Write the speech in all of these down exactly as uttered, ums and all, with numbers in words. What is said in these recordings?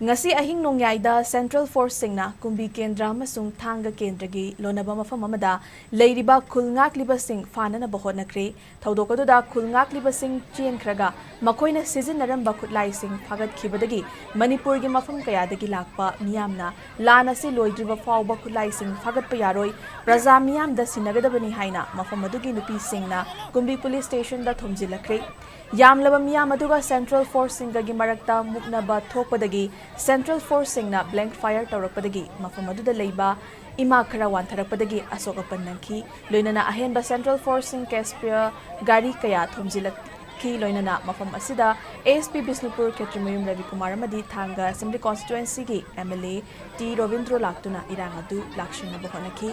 ꯉꯁꯤ ꯑꯍꯤꯡ ꯅꯣꯡꯌꯥꯏꯗ ꯁꯦꯟꯇ꯭ꯔꯦꯜ ꯐꯣꯔꯁꯁꯤꯡꯅ ꯀꯨꯝꯕꯤ ꯀꯦꯟꯗ꯭ꯔ ꯑꯃꯁꯨꯡ ꯊꯥꯡꯒ ꯀꯦꯟꯗ꯭ꯔꯒꯤ ꯂꯣꯟꯅꯕ ꯃꯐꯝ ꯑꯃꯗ ꯂꯩꯔꯤꯕ ꯈꯨꯜ ꯉꯥꯛꯂꯤꯕꯁꯤꯡ ꯐꯥꯅꯅꯕ ꯍꯣꯠꯅꯈ꯭ꯔꯦ꯫ ꯊꯧꯗꯣꯛ ꯑꯗꯨꯗ ꯈꯨꯜ ꯉꯥꯛꯂꯤꯕꯁꯤꯡ ꯆꯦꯟꯈ꯭ꯔꯒ ꯃꯈꯣꯏꯅ ꯁꯤꯖꯤꯟꯅꯔꯝꯕ ꯈꯨꯠꯂꯥꯏꯁꯤꯡ ꯐꯥꯒꯠꯈꯤꯕꯗꯒꯤ ꯃꯅꯤꯄꯨꯔꯒꯤ ꯃꯐꯝ ꯀꯌꯥꯗꯒꯤ ꯂꯥꯛꯄ ꯃꯤꯌꯥꯝꯅ ꯂꯥꯟ ꯑꯁꯤ ꯂꯣꯏꯗ꯭ꯔꯤꯕ ꯐꯥꯎꯕ ꯈꯨꯠꯂꯥꯏꯁꯤꯡ ꯐꯥꯒꯠꯄ ꯌꯥꯔꯣꯏ, ꯄ꯭ꯔꯖꯥ ꯃꯤꯌꯥꯝꯗ ꯁꯤꯟꯅꯒꯗꯕꯅꯤ ꯍꯥꯏꯅ ꯃꯐꯝ ꯑꯗꯨꯒꯤ ꯅꯨꯄꯤꯁꯤꯡꯅ ꯀꯨꯝꯕꯤ ꯄꯨꯂꯤꯁ ꯁ꯭ꯇꯦꯁꯟꯗ ꯊꯣꯝꯖꯤꯜꯂꯛꯈ꯭ꯔꯦ꯫ ꯌꯥꯝꯂꯕ ꯃꯤꯌꯥꯝ ꯑꯗꯨꯒ ꯁꯦꯟꯇ꯭ꯔꯦꯜ ꯐꯣꯔꯁꯁꯤꯡꯒꯒꯤ ꯃꯔꯛꯇ ꯃꯨꯛꯅꯕ ꯊꯣꯛꯄꯗꯒꯤ ꯁꯦꯟꯇ꯭ꯔꯦꯜ ꯐꯣꯔꯁꯁꯤꯡꯅ ꯕ꯭ꯂꯦꯡꯛ ꯐꯥꯌꯔ ꯇꯧꯔꯛꯄꯗꯒꯤ ꯃꯐꯝ ꯑꯗꯨꯗ ꯂꯩꯕ ꯏꯃꯥ ꯈꯔ ꯋꯥꯟꯊꯔꯛꯄꯗꯒꯤ ꯑꯁꯣꯛ ꯑꯄꯟ ꯅꯪꯈꯤ꯫ ꯂꯣꯏꯅꯅ ꯑꯍꯦꯟꯕ ꯁꯦꯟꯇ꯭ꯔꯦꯜ ꯐꯣꯔꯁꯁꯤꯡ ꯀꯦꯁꯄꯤꯌꯔ ꯒꯥꯔꯤ ꯀꯌꯥ ꯊꯣꯝꯖꯤꯜꯂꯛꯈꯤ꯫ ꯂꯣꯏꯅꯅ ꯃꯐꯝ ꯑꯁꯤꯗ ꯑꯦ ꯑꯦꯁ ꯄꯤ ꯕꯤꯁꯅꯨꯄꯨꯔ ꯈꯦꯇ꯭ꯔꯤꯃꯌꯨꯝ ꯔꯕꯤꯀꯨꯃꯥꯔ ꯑꯃꯗꯤ ꯊꯥꯡꯒ ꯑꯦꯁꯦꯝꯕ꯭ꯂꯤ ꯀꯣꯟꯁꯇꯤꯇ꯭ꯋꯦꯟꯁꯤꯒꯤ M L A T Robindro ꯂꯥꯛꯇꯨꯅ ꯏꯔꯥꯡ ꯑꯗꯨ ꯂꯥꯛꯁꯤꯟꯅꯕ ꯍꯣꯠꯅꯈꯤ꯫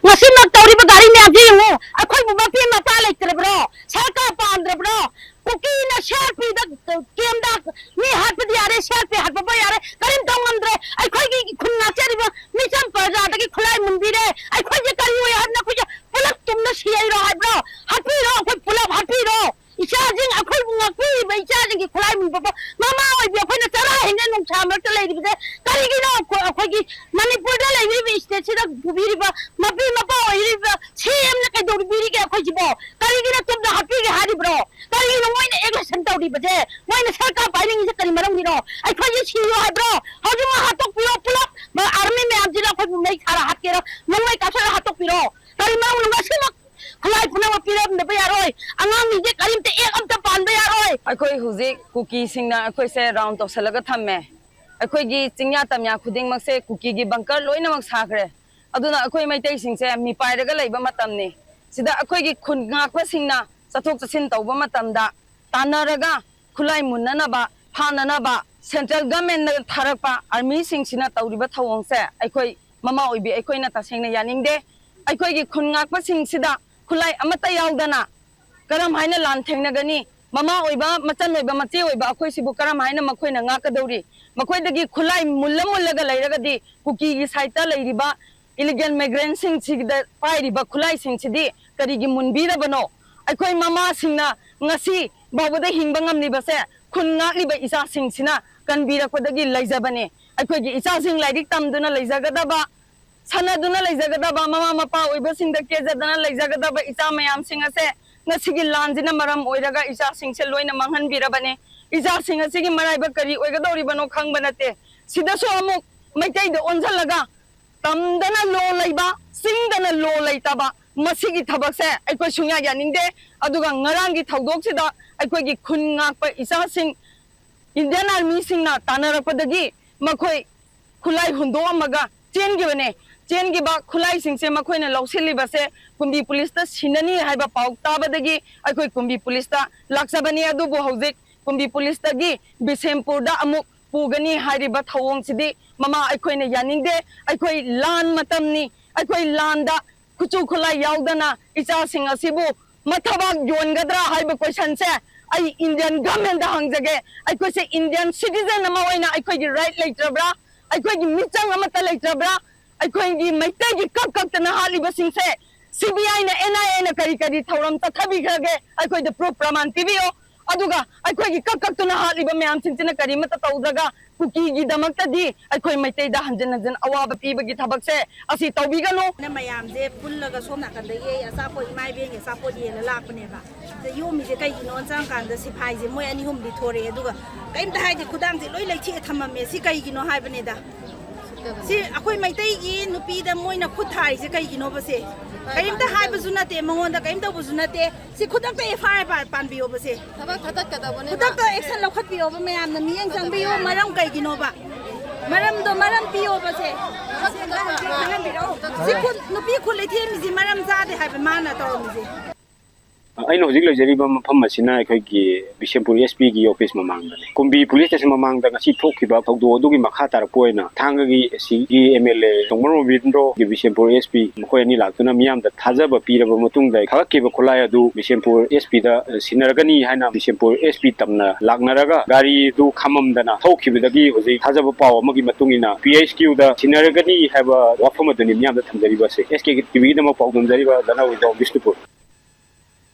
ꯉꯁꯤꯃꯛ ꯇꯧꯔꯤꯕ ꯒꯥꯔꯤ ꯃꯌꯥꯝꯁꯤ ꯌꯦꯡꯉꯨ, ꯑꯩꯈꯣꯏꯕꯨ ꯃꯄꯤ ꯃꯄꯥ ꯂꯩꯇ꯭ꯔꯕ꯭ꯔꯣ? ꯁꯔꯀꯥꯔ ꯄꯥꯟꯗ꯭ꯔꯕ꯭ꯔꯣ? ꯀꯨꯀꯤꯅ ꯁꯤ ꯑꯥꯔ ꯄꯤꯗ ꯀꯦꯝꯗ ꯃꯤ ꯍꯥꯠꯄꯗꯤ ꯌꯥꯔꯦ, ꯁꯤ ꯑꯥꯔ ꯄꯤ ꯍꯥꯠꯄ ꯌꯥꯔꯦ, ꯀꯔꯤꯝ ꯇꯧ ꯉꯝꯗ꯭ꯔꯦ꯫ ꯑꯩꯈꯣꯏꯒꯤ ꯈꯨꯟ ꯉꯥꯛꯆꯔꯤꯕ ꯃꯤꯆꯝ ꯄ꯭ꯔꯖꯥꯗꯒꯤ ꯈꯨꯠꯂꯥꯏ ꯃꯨꯟꯕꯤꯔꯦ꯫ ꯑꯩꯈꯣꯏꯁꯦ ꯀꯔꯤ ꯑꯣꯏ ꯍꯥꯏꯕꯅꯣ? ꯑꯩꯈꯣꯏꯁꯦ ꯄꯨꯂꯞ ꯇꯨꯝꯅ ꯁꯤ ꯍꯥꯏꯔꯣ ꯍꯥꯏꯕ꯭ꯔꯣ? ꯍꯥꯠꯄꯤꯔꯣ, ꯑꯩꯈꯣꯏ ꯄꯨꯂꯞ ꯍꯥꯠꯄꯤꯔꯣ꯫ ꯏꯆꯥꯁꯤꯡ, ꯑꯩꯈꯣꯏꯕꯨ ꯉꯥꯛꯄꯤꯔꯤꯕ ꯏꯆꯥꯁꯤꯡꯒꯤ ꯃꯃꯥ ꯑꯣꯏꯕꯤ ꯑꯩꯈꯣꯏꯅ ꯆꯔꯥ ꯍꯦꯟꯅ ꯅꯨꯡꯁꯥ ꯃꯔꯛꯇ ꯂꯩꯔꯤꯕꯁꯦ ꯀꯔꯤꯒꯤꯅꯣ? ꯑꯩꯈꯣꯏ-, ꯑꯩꯈꯣꯏꯒꯤ ꯃꯅꯤꯄꯨꯔꯗ ꯂꯩꯕꯤꯔꯤꯕ, ꯁ꯭ꯇꯦꯠꯁꯤꯗ ꯄꯨꯕꯤꯔꯤꯕ ꯃꯄꯤ ꯃꯄꯥ ꯑꯣꯏꯔꯤꯕ ꯁꯤ ꯑꯦꯝꯅ ꯀꯩꯗꯧꯕꯤꯔꯤꯒꯦ ꯑꯩꯈꯣꯏꯁꯤꯕꯣ? ꯀꯔꯤꯒꯤꯅꯣ ꯇꯨꯝꯗ ꯍꯥꯠꯄꯤꯒꯦ ꯍꯥꯏꯔꯤꯕ꯭ꯔꯣ? ꯀꯔꯤꯒꯤꯅꯣ ꯃꯣꯏꯅ ꯑꯦꯛꯁꯟ ꯇꯧꯔꯤꯕꯁꯦ? ꯃꯣꯏꯅ ꯁꯔꯀꯥꯔ ꯄꯥꯏꯅꯤꯡꯉꯤꯁꯦ ꯀꯔꯤ ꯃꯔꯝꯒꯤꯅꯣ? ꯑꯩꯈꯣꯏꯁꯦ ꯁꯤꯌꯣ ꯍꯥꯏꯕ꯭ꯔꯣ? ꯍꯧꯖꯤꯛꯃꯛ ꯍꯥꯠꯇꯣꯛꯄꯤꯔꯣ ꯄꯨꯂꯞ꯫ ꯑꯥꯔꯃꯤ ꯃꯌꯥꯝꯁꯤꯅ ꯑꯩꯈꯣꯏꯕꯨ ꯃꯩ ꯊꯥꯔ ꯍꯥꯠꯀꯦꯔꯣ? ꯅꯣꯡꯃꯩ ꯀꯥꯞꯁꯤꯜꯂ ꯍꯥꯠꯇꯣꯛꯄꯤꯔꯣ꯫ ꯀꯔꯤ ꯃꯔꯝꯒꯤꯅꯣ? ꯉꯁꯤꯃꯛ ꯈꯨꯠꯂꯥꯏ ꯄꯨꯝꯅꯃꯛ ꯄꯤꯔꯝꯗꯕ ꯌꯥꯔꯣꯏ꯫ ꯑꯉꯥꯡꯁꯤꯡꯁꯦ ꯀꯔꯤꯝꯇ ꯑꯦꯛ ꯑꯝꯇ ꯄꯥꯟꯕ ꯌꯥꯔꯣꯏ꯫ ꯑꯩꯈꯣꯏ ꯍꯧꯖꯤꯛ ꯀꯨꯀꯤꯁꯤꯡꯅ ꯑꯩꯈꯣꯏꯁꯦ ꯔꯥꯎꯟ ꯇꯧꯁꯜꯂꯒ ꯊꯝꯃꯦ꯫ ꯑꯩꯈꯣꯏꯒꯤ ꯆꯤꯡꯌꯥ ꯇꯝꯌꯥ ꯈꯨꯗꯤꯡꯃꯛꯁꯦ ꯀꯨꯀꯤꯒꯤ ꯕꯪꯀꯔ ꯂꯣꯏꯅꯃꯛ ꯁꯥꯈ꯭ꯔꯦ꯫ ꯑꯗꯨꯅ ꯑꯩꯈꯣꯏ ꯃꯩꯇꯩꯁꯤꯡꯁꯦ ꯃꯤꯄꯥꯏꯔꯒ ꯂꯩꯕ ꯃꯇꯝꯅꯤ꯫ ꯁꯤꯗ ꯑꯩꯈꯣꯏꯒꯤ ꯈꯨꯟ ꯉꯥꯛꯄꯁꯤꯡꯅ ꯆꯠꯊꯣꯛ ꯆꯠꯁꯤꯟ ꯇꯧꯕ ꯃꯇꯝꯗ ꯇꯥꯟꯅꯔꯒ ꯈꯨꯠꯂꯥꯏ ꯃꯨꯟꯅꯅꯕ, ꯐꯥꯅꯅꯕ ꯁꯦꯟꯇ꯭ꯔꯦꯜ ꯒꯃꯦꯟꯅ ꯊꯥꯔꯛꯄ ꯑꯥꯔꯃꯤꯁꯤꯡꯁꯤꯅ ꯇꯧꯔꯤꯕ ꯊꯧꯑꯣꯡꯁꯦ ꯑꯩꯈꯣꯏ ꯃꯃꯥ ꯑꯣꯏꯕꯤ ꯑꯩꯈꯣꯏꯅ ꯇꯁꯦꯡꯅ ꯌꯥꯅꯤꯡꯗꯦ꯫ ꯑꯩꯈꯣꯏꯒꯤ ꯈꯨꯟ ꯉꯥꯛꯄꯁꯤꯡꯁꯤꯗ ꯈꯨꯠꯂꯥꯏ ꯑꯃꯠꯇ ꯌꯥꯎꯗꯅ ꯀꯔꯝ ꯍꯥꯏꯅ ꯂꯥꯟ ꯊꯦꯡꯅꯒꯅꯤ? ꯃꯃꯥ ꯑꯣꯏꯕ, ꯃꯆꯟ ꯑꯣꯏꯕ, ꯃꯆꯦ ꯑꯣꯏꯕ ꯑꯩꯈꯣꯏꯁꯤꯕꯨ ꯀꯔꯝ ꯍꯥꯏꯅ ꯃꯈꯣꯏꯅ ꯉꯥꯛꯀꯗꯧꯔꯤ? ꯃꯈꯣꯏꯗꯒꯤ ꯈꯨꯠꯂꯥꯏ ꯃꯨꯜꯂ ꯃꯨꯜꯂꯒ ꯂꯩꯔꯒꯗꯤ ꯀꯨꯀꯤꯒꯤ ꯁꯥꯏꯠꯇ ꯂꯩꯔꯤꯕ ꯏꯂꯤꯒꯦꯜ ꯃꯥꯏꯒ꯭ꯔꯦꯟꯁꯤꯡꯁꯤꯗ ꯄꯥꯏꯔꯤꯕ ꯈꯨꯠꯂꯥꯏꯁꯤꯡꯁꯤꯗꯤ ꯀꯔꯤꯒꯤ ꯃꯨꯟꯕꯤꯗꯕꯅꯣ? ꯑꯩꯈꯣꯏ ꯃꯃꯥꯁꯤꯡꯅ ꯉꯁꯤ ꯐꯥꯎꯕꯗ ꯍꯤꯡꯕ ꯉꯝꯂꯤꯕꯁꯦ ꯈꯨꯟ ꯉꯥꯛꯂꯤꯕ ꯏꯆꯥꯁꯤꯡꯁꯤꯅ ꯀꯟꯕꯤꯔꯛꯄꯗꯒꯤ ꯂꯩꯖꯕꯅꯤ꯫ ꯑꯩꯈꯣꯏꯒꯤ ꯏꯆꯥꯁꯤꯡ ꯂꯥꯏꯔꯤꯛ ꯇꯝꯗꯨꯅ ꯂꯩꯖꯒꯗꯕ, ꯁꯥꯟꯅꯗꯨꯅ ꯂꯩꯖꯒꯗꯕ, ꯃꯃꯥ ꯃꯄꯥ ꯑꯣꯏꯕꯁꯤꯡꯗ ꯀꯦꯖꯗꯅ ꯂꯩꯖꯒꯗꯕ ꯏꯆꯥ ꯃꯌꯥꯝꯁꯤꯡ ꯑꯁꯦ ꯉꯁꯤꯒꯤ ꯂꯥꯟꯁꯤꯅ ꯃꯔꯝ ꯑꯣꯏꯔꯒ ꯏꯆꯥꯁꯤꯡꯁꯦ ꯂꯣꯏꯅ ꯃꯥꯡꯍꯟꯕꯤꯔꯕꯅꯤ꯫ ꯏꯆꯥꯁꯤꯡ ꯑꯁꯤꯒꯤ ꯃꯔꯥꯏꯕꯛ ꯀꯔꯤ ꯑꯣꯏꯒꯗꯧꯔꯤꯕꯅꯣ ꯈꯪꯕ ꯅꯠꯇꯦ꯫ ꯁꯤꯗꯁꯨ ꯑꯃꯨꯛ ꯃꯩꯇꯩꯗ ꯑꯣꯟꯁꯤꯜꯂꯒ ꯇꯝꯗꯅ ꯂꯣ ꯂꯩꯕ, ꯆꯤꯡꯗꯅ ꯂꯣ ꯂꯩꯇꯕ, ꯃꯁꯤꯒꯤ ꯊꯕꯛꯁꯦ ꯑꯩꯈꯣꯏ ꯁꯨꯡꯌꯥ ꯌꯥꯅꯤꯡꯗꯦ꯫ ꯑꯗꯨꯒ ꯉꯔꯥꯡꯒꯤ ꯊꯧꯗꯣꯛꯁꯤꯗ ꯑꯩꯈꯣꯏꯒꯤ ꯈꯨꯟ ꯉꯥꯛꯄ ꯏꯆꯥꯁꯤꯡ ꯏꯟꯗꯤꯌꯟ ꯑꯥꯔꯃꯤꯁꯤꯡꯅ ꯇꯥꯟꯅꯔꯛꯄꯗꯒꯤ ꯃꯈꯣꯏ ꯈꯨꯠꯂꯥꯏ ꯍꯨꯟꯗꯣꯛꯑꯝꯃꯒ ꯆꯦꯟꯈꯤꯕꯅꯦ꯫ ꯆꯦꯟꯈꯤꯕ ꯈꯨꯠꯂꯥꯏꯁꯤꯡꯁꯦ ꯃꯈꯣꯏꯅ ꯂꯧꯁꯤꯜꯂꯤꯕꯁꯦ ꯀꯨꯝꯕꯤ ꯄꯨꯂꯤꯁꯇ ꯁꯤꯟꯅꯅꯤ ꯍꯥꯏꯕ ꯄꯥꯎ ꯇꯥꯕꯗꯒꯤ ꯑꯩꯈꯣꯏ ꯀꯨꯝꯕꯤ ꯄꯨꯂꯤꯁꯇ ꯂꯥꯛꯆꯕꯅꯤ꯫ ꯑꯗꯨꯕꯨ ꯍꯧꯖꯤꯛ ꯀꯨꯝꯕꯤ ꯄꯨꯂꯤꯁꯇꯒꯤ ꯕꯤꯁꯦꯝꯄꯨꯔꯗ ꯑꯃꯨꯛ ꯄꯨꯒꯅꯤ ꯍꯥꯏꯔꯤꯕ ꯊꯧꯑꯣꯡꯁꯤꯗꯤ ꯃꯃꯥ ꯑꯩꯈꯣꯏꯅ ꯌꯥꯅꯤꯡꯗꯦ꯫ ꯑꯩꯈꯣꯏ ꯂꯥꯟ ꯃꯇꯝꯅꯤ꯫ ꯑꯩꯈꯣꯏ ꯂꯥꯟꯗ ꯈꯨꯠꯁꯨ ꯈꯨꯠꯂꯥꯏ ꯌꯥꯎꯗꯅ ꯏꯆꯥꯁꯤꯡ ꯑꯁꯤꯕꯨ ꯃꯊꯕꯥꯛ ꯌꯣꯟꯒꯗ꯭ꯔꯥ ꯍꯥꯏꯕ ꯀꯣꯏꯁꯟꯁꯦ ꯑꯩ ꯏꯟꯗꯤꯌꯟ ꯒꯃꯦꯟꯗ ꯍꯪꯖꯒꯦ꯫ ꯑꯩꯈꯣꯏꯁꯦ ꯏꯟꯗꯤꯌꯟ ꯁꯤꯇꯤꯖꯟ ꯑꯃ ꯑꯣꯏꯅ ꯑꯩꯈꯣꯏꯒꯤ ꯔꯥꯏꯠ ꯂꯩꯇ꯭ꯔꯕ꯭ꯔꯥ? ꯑꯩꯈꯣꯏꯒꯤ ꯃꯤꯆꯪ ꯑꯃꯠꯇ ꯂꯩꯇ꯭ꯔꯕ꯭ꯔꯥ? ꯑꯩꯈꯣꯏꯒꯤ ꯃꯩꯇꯩꯒꯤ ꯀꯛ ꯀꯛꯇꯅ ꯍꯥꯠꯂꯤꯕꯁꯤꯡꯁꯦ ꯁꯤ ꯕꯤ ꯑꯥꯏꯅ, ꯑꯦꯟ ꯑꯥꯏ ꯑꯦꯅ ꯀꯔꯤ ꯀꯔꯤ ꯊꯧꯔꯝ ꯆꯠꯊꯕꯤꯈ꯭ꯔꯒꯦ? ꯑꯩꯈꯣꯏꯗ ꯄ꯭ꯔꯨꯐ ꯄ꯭ꯔꯃꯥꯟ ꯄꯤꯕꯤꯌꯨ꯫ ꯑꯗꯨꯒ ꯑꯩꯈꯣꯏꯒꯤ ꯀꯛ ꯀꯛꯇꯨꯅ ꯍꯥꯠꯂꯤꯕ ꯃꯌꯥꯝꯁꯤꯡꯁꯤꯅ ꯀꯔꯤꯃꯠꯇ ꯇꯧꯗ꯭ꯔꯒ ꯀꯨꯀꯤꯒꯤꯗꯃꯛꯇꯗꯤ ꯑꯩꯈꯣꯏ ꯃꯩꯇꯩꯗ ꯍꯟꯖꯤꯟ ꯍꯟꯖꯤꯟ ꯑꯋꯥꯕ ꯄꯤꯕꯒꯤ ꯊꯕꯛꯁꯦ ꯑꯁꯤ ꯇꯧꯕꯤꯒꯅꯨ꯫ ꯃꯌꯥꯝꯁꯦ ꯄꯨꯜꯂꯒ ꯁꯣꯝ ꯅꯥꯀꯟꯗꯒꯤ ꯑꯩ ꯑꯆꯥꯄꯣꯠ, ꯏꯃꯥ ꯏꯕꯦꯟꯒꯤ ꯑꯆꯥꯄꯣꯠ ꯌꯦꯜꯂ ꯂꯥꯛꯄꯅꯦꯕ꯫ ꯑꯗ ꯌꯣꯝꯃꯤꯁꯦ ꯀꯩꯒꯤꯅꯣ ꯆꯪꯉꯀꯥꯟꯗ ꯁꯤꯐꯥꯏꯁꯦ ꯃꯣꯏ ꯑꯅꯤ ꯑꯍꯨꯝꯗꯤ ꯊꯣꯔꯛꯑꯦ, ꯑꯗꯨꯒ ꯀꯩꯝꯇ ꯍꯥꯏꯗꯦ, ꯈꯨꯗꯥꯡꯁꯦ ꯂꯣꯏ ꯂꯩꯊꯦꯛꯑ ꯊꯝꯃꯝꯃꯦ꯫ ꯁꯤ ꯀꯩꯒꯤꯅꯣ ꯍꯥꯏꯕꯅꯤꯗ꯫ ꯁꯤ ꯑꯩꯈꯣꯏ ꯃꯩꯇꯩꯒꯤ ꯅꯨꯄꯤꯗ ꯃꯣꯏꯅ ꯈꯨꯠ ꯊꯥꯔꯤꯁꯦ ꯀꯩꯒꯤꯅꯣꯕꯁꯦ? ꯀꯔꯤꯝꯇ ꯍꯥꯏꯕꯁꯨ ꯅꯠꯇꯦ, ꯃꯉꯣꯟꯗ ꯀꯔꯤꯝ ꯇꯧꯕꯁꯨ ꯅꯠꯇꯦ꯫ ꯁꯤ ꯈꯨꯗꯛꯇ ꯑꯦꯐ ꯑꯥꯏ ꯑꯥꯔ ꯄꯥꯟꯕꯤꯌꯣꯕꯁꯦ꯫ ꯊꯕꯛ ꯊꯥꯗꯠꯀꯗꯕꯅꯦꯕ꯫ ꯈꯨꯗꯛꯇ ꯑꯦꯛꯁꯟ ꯂꯧꯈꯠꯄꯤꯌꯣꯕ ꯃꯌꯥꯝꯅ ꯃꯤꯠꯌꯦꯡ ꯆꯪꯕꯤꯌꯣ꯫ ꯃꯔꯝ ꯀꯩꯒꯤꯅꯣꯕ? ꯃꯔꯝꯗꯣ ꯃꯔꯝ ꯄꯤꯌꯣꯕꯁꯦ꯫ ꯊꯕꯛ ꯊꯥꯗꯠꯄ꯫ ꯁꯤ ꯈꯨꯠ, ꯅꯨꯄꯤ ꯈꯨꯠ ꯂꯩꯊꯦꯛꯑꯝꯃꯤꯁꯤ ꯃꯔꯝ ꯆꯥꯗꯦ ꯍꯥꯏꯕ ꯃꯥꯅ ꯇꯧꯔꯝꯃꯤꯁꯦ꯫ ꯑꯩꯅ ꯍꯧꯖꯤꯛ ꯂꯩꯖꯔꯤꯕ ꯃꯐꯝ ꯑꯁꯤꯅ ꯑꯩꯈꯣꯏꯒꯤ ꯕꯤꯁꯦꯝꯄꯨꯔ ꯑꯦꯁ ꯄꯤꯒꯤ ꯑꯣꯐꯤꯁ ꯃꯃꯥꯡꯗꯅꯤ꯫ ꯀꯨꯝꯕꯤ ꯄꯨꯂꯤꯁ ꯁ꯭ꯇꯦꯁꯟ ꯃꯃꯥꯡꯗ ꯉꯁꯤ ꯊꯣꯛꯈꯤꯕ ꯊꯧꯗꯣꯛ ꯑꯗꯨꯒꯤ ꯃꯈꯥ ꯇꯥꯔꯛꯄ ꯑꯣꯏꯅ ꯊꯥꯡꯒꯒꯤ ꯁꯤꯒꯤ ꯑꯦꯝ ꯑꯦꯜ ꯑꯦ ꯇꯣꯡꯕ꯭ꯔꯣꯝ ꯔꯕꯤꯟꯗ꯭ꯔꯣꯒꯤ ꯕꯤꯁꯦꯝꯄꯨꯔ ꯑꯦꯁ ꯄꯤ ꯃꯈꯣꯏ ꯑꯅꯤ ꯂꯥꯛꯇꯨꯅ ꯃꯤꯌꯥꯝꯗ ꯊꯥꯖꯕ ꯄꯤꯔꯕ ꯃꯇꯨꯡꯗ ꯊꯥꯒꯠꯈꯤꯕ ꯈꯨꯠꯂꯥꯏ ꯑꯗꯨ ꯕꯤꯁꯦꯝꯄꯨꯔ ꯑꯦꯁ ꯄꯤꯗ ꯁꯤꯟꯅꯔꯒꯅꯤ ꯍꯥꯏꯅ ꯕꯤꯁꯦꯝꯄꯨꯔ ꯑꯦꯁ ꯄꯤ ꯇꯝꯅ ꯂꯥꯛꯅꯔꯒ ꯒꯥꯔꯤꯗꯨ ꯈꯥꯝꯃꯝꯗꯅ ꯊꯣꯛꯈꯤꯕꯗꯒꯤ ꯍꯧꯖꯤꯛ ꯊꯥꯖꯕ ꯄꯥꯎ ꯑꯃꯒꯤ ꯃꯇꯨꯡ ꯏꯟꯅ ꯄꯤ ꯑꯩꯆ ꯀ꯭ꯌꯨꯗ ꯁꯤꯟꯅꯔꯒꯅꯤ ꯍꯥꯏꯕ ꯋꯥꯐꯝ ꯑꯗꯨꯅꯤ ꯃꯤꯌꯥꯝꯗ ꯊꯝꯖꯔꯤꯕꯁꯦ꯫ ꯑꯦꯁ ꯀꯦ ꯇꯤꯚꯤꯒꯤꯗꯃꯛ ꯄꯥꯎꯗꯝꯖꯔꯤꯕ ꯗꯅꯥꯎ ꯏꯖꯥꯎ, ꯕꯤꯁꯅꯨꯄꯨꯔ꯫